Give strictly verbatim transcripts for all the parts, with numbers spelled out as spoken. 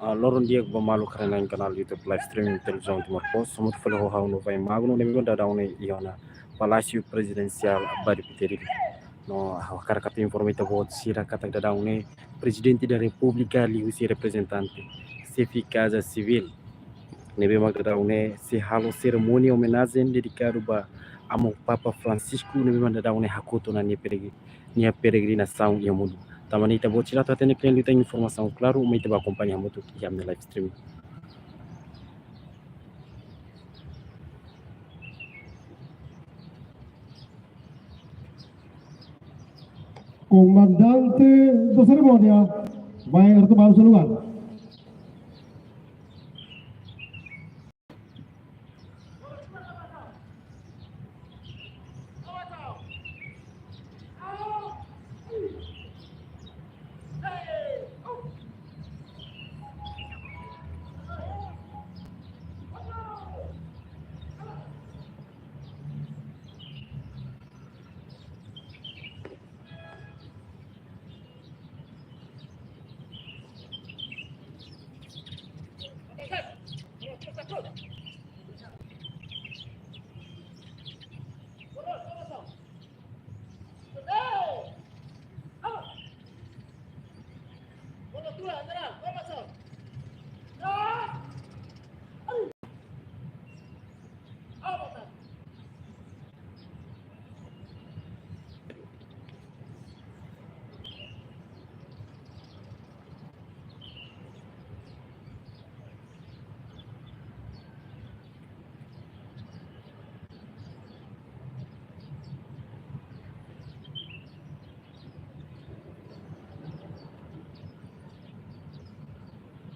Ah, loron di'ak ba maluk haree-na'in kanál YouTube live streaming Televizaun Timor Post. Hamutuk fali ho ha'u Novai Magno, ne'ebé mak daudaun ne'e iha ona Palásiu Prezidensiál Abadi Peterile. No, ha'u hakarak atu informa ita-boot sira katak daudaun ne'e Prezidente da Repúblika liuhusi reprezentante, Xefe Kaza Sivíl, ne'ebé mak daudaun ne'e sei halo serimónia omenajen dedikadu ba Amu Papa Francisco, ne'ebé mak daudaun ne'e hakotu ona nia peregi-, nia peregrinasaun iha mundu. Tanba ne'e ita-boot sira atu hatene kle'an liután informasaun klaru, mai ita bá akompaña hamutuk iha ami-nia live streaming. Komandante da serimónia vai retomar o seu lugar.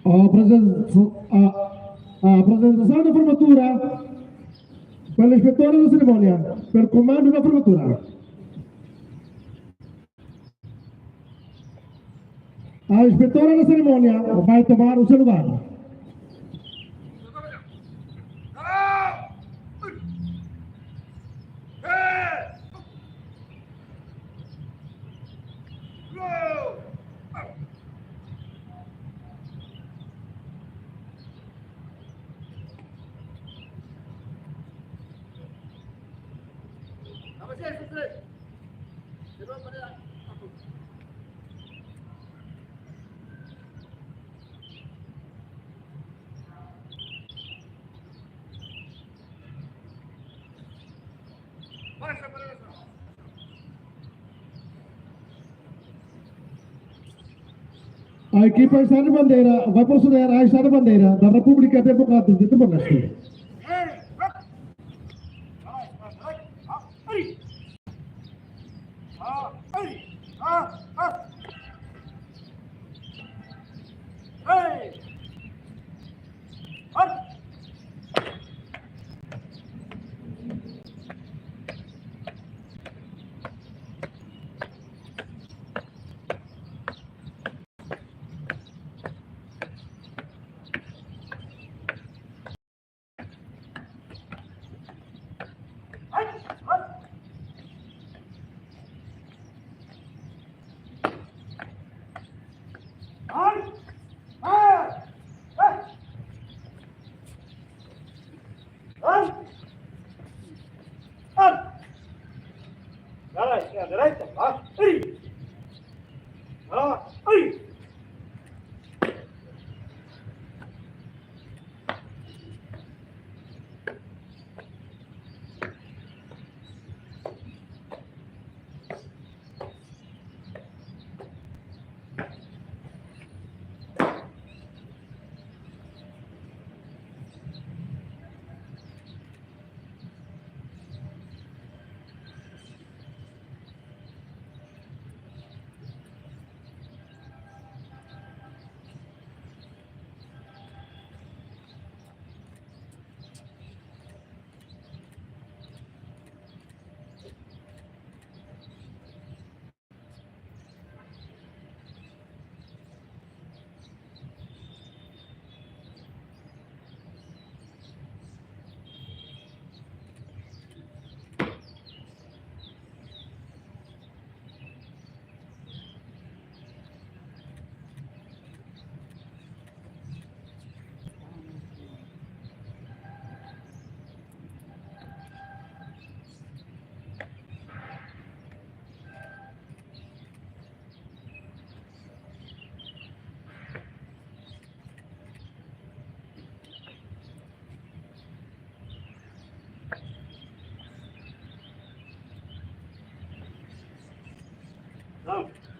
A aprezenta-, a, a apresentação da formatura pela inspetora da cerimónia, pelo comando da formatura. A inspetora da cerimónia vai tomar o seu lugar. A equipa Estado Bandeira vai proceder à Estado Bandeira da República Democrática de Timor-Leste.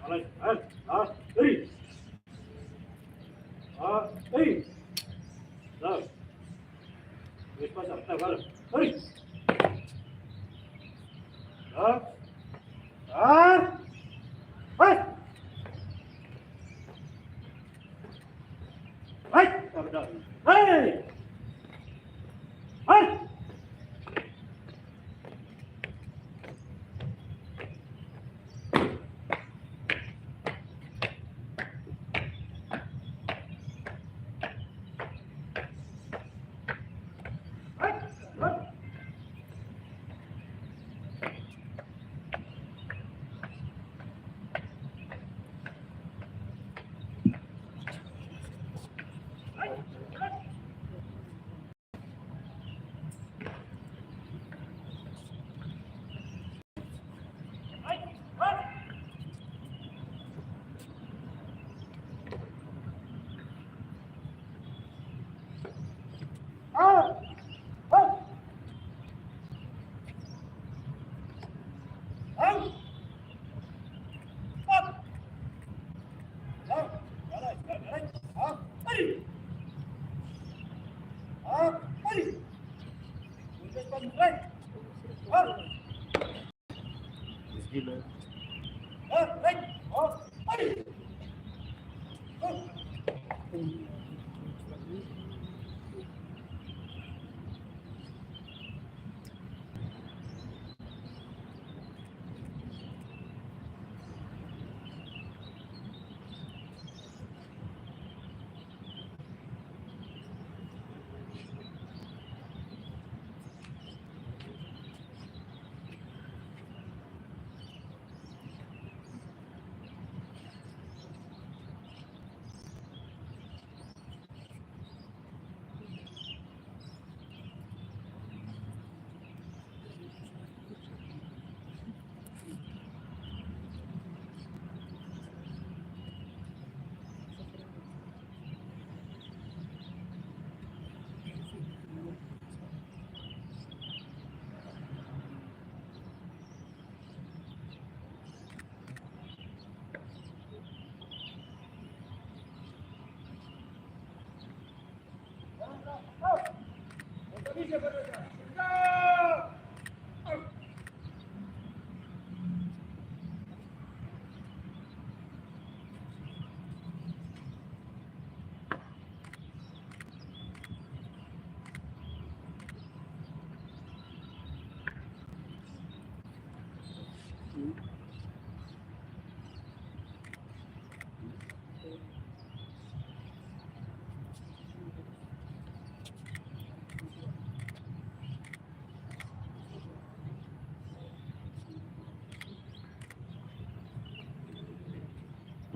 Right, right, ah, hey. Ah, hey. Now. Let's pass out. Now, got it. Hey. Ah. Ah. Hey. Hai! Hey! Hai!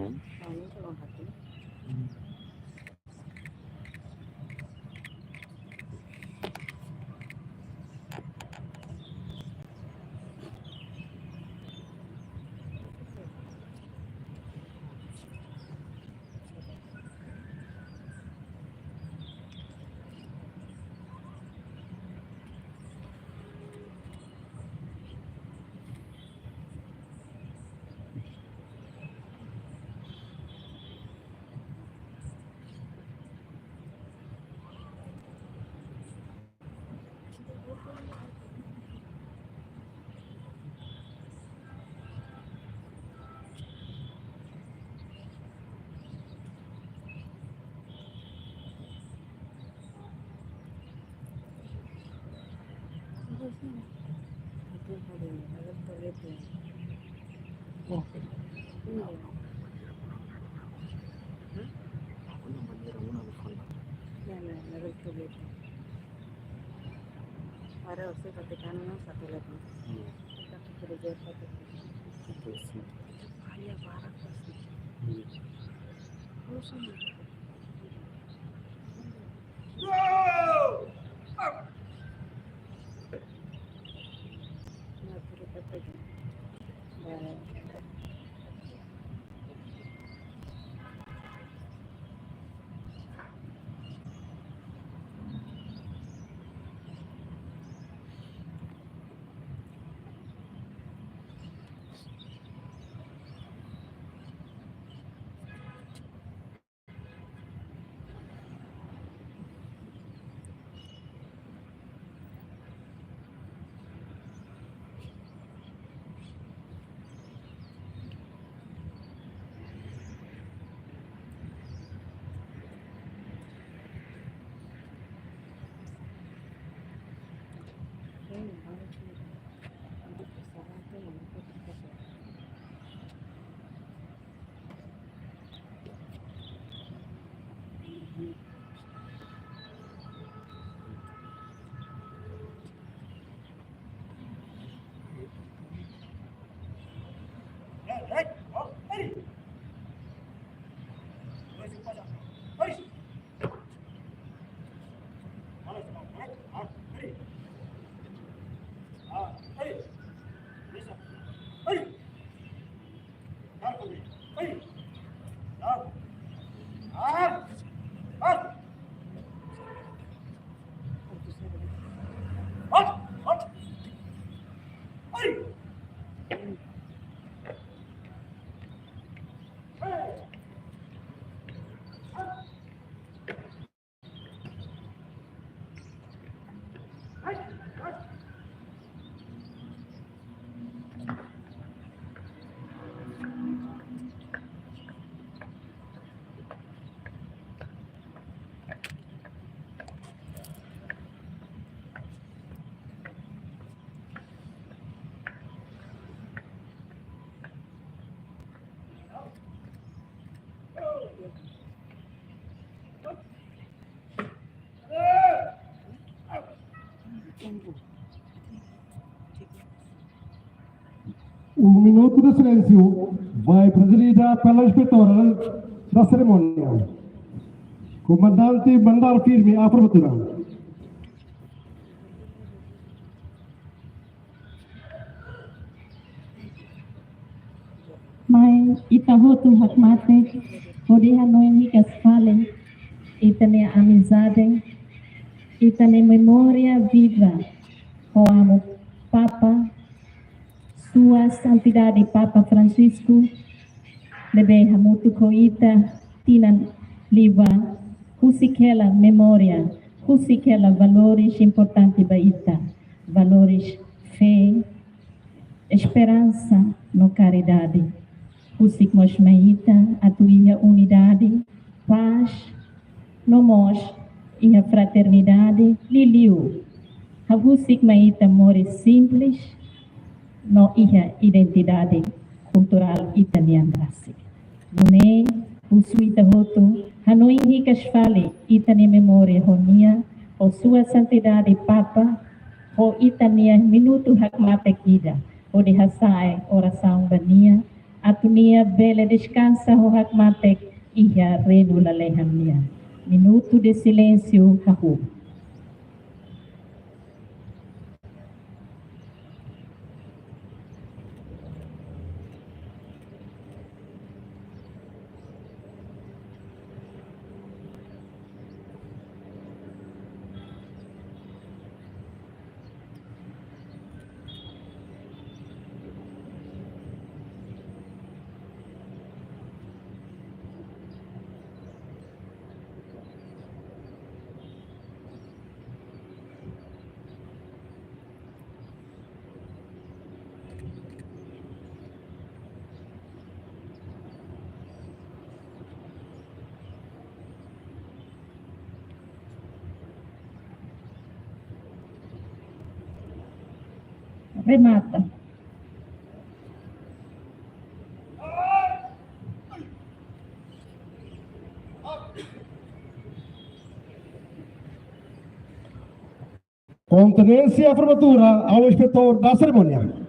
Hmm? Para você, Vaticano não está telefone. Hmm. Está tudo bem, está tudo bem. Sim, sim. Ai, agora, assim. Hmm. Poxa, mano. Um minuto de silêncio vai presidida pela inspetora da cerimónia, comandante Bandar Firme Afrobatura. Mai ita hotu hakmatek, hodi hanoin hikas fali ita-nia amizade, ita-nia memória viva, ho amu Papa, Sua Santidade Papa Francisco, ne'ebé hamutuk ho ita tinan liubá, husik hela memória, husik hela valores importante ba ita, valores fé, esperansa no karidade. Husik mós mai ita atu iha unidade, pás, no mós iha fraternidade, liuliu hahusik mai ita moris simples no iha identidade kulturál ita-nian rasik. Nune'e, husu ita hotu, hanoin hikas fali ita-nia memória ho nia, ho Sua Santidade Papa, ho ita-nia minutu hakmatek ida, hodi hasa'e orasaun ba nia, atu nia bele deskansa ho hakmatek iha reinu lalehan nian. Minutu de silénsiu hahú. Remata. Com tenência afirmatura ao inspetor da cerimónia.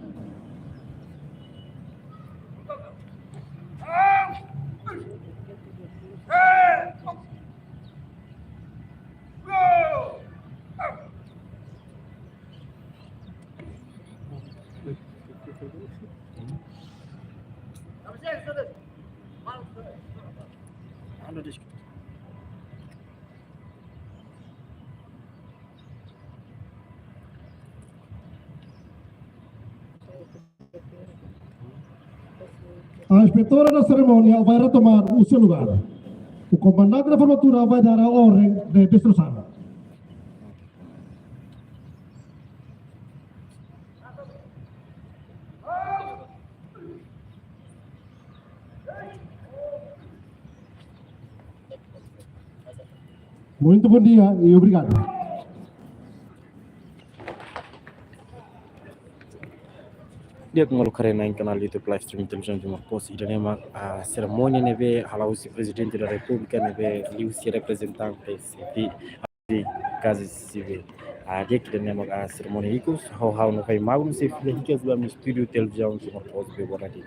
A inspetora da cerimónia vai retomar o seu lugar. O comandante da formatura vai dar a ordem de destruição. Muito bom dia e obrigado. Di'ak, maluk haree-na'in kanál YouTube live streaming Televizaun Timor Post, ida-ne'e mak, ah, serimónia ne'ebé hala'o husi Prezidente da Repúblika ne'ebé liuhusi reprezentante sivil, Kaza Sivíl. Ah, di'ak, ida-ne'e mak, ah, serimónia ikus, ha'u, ha'u Novai Magno, sei fila hikas ba ami-nia estúdiu Televizaun Timor Post, be bona di.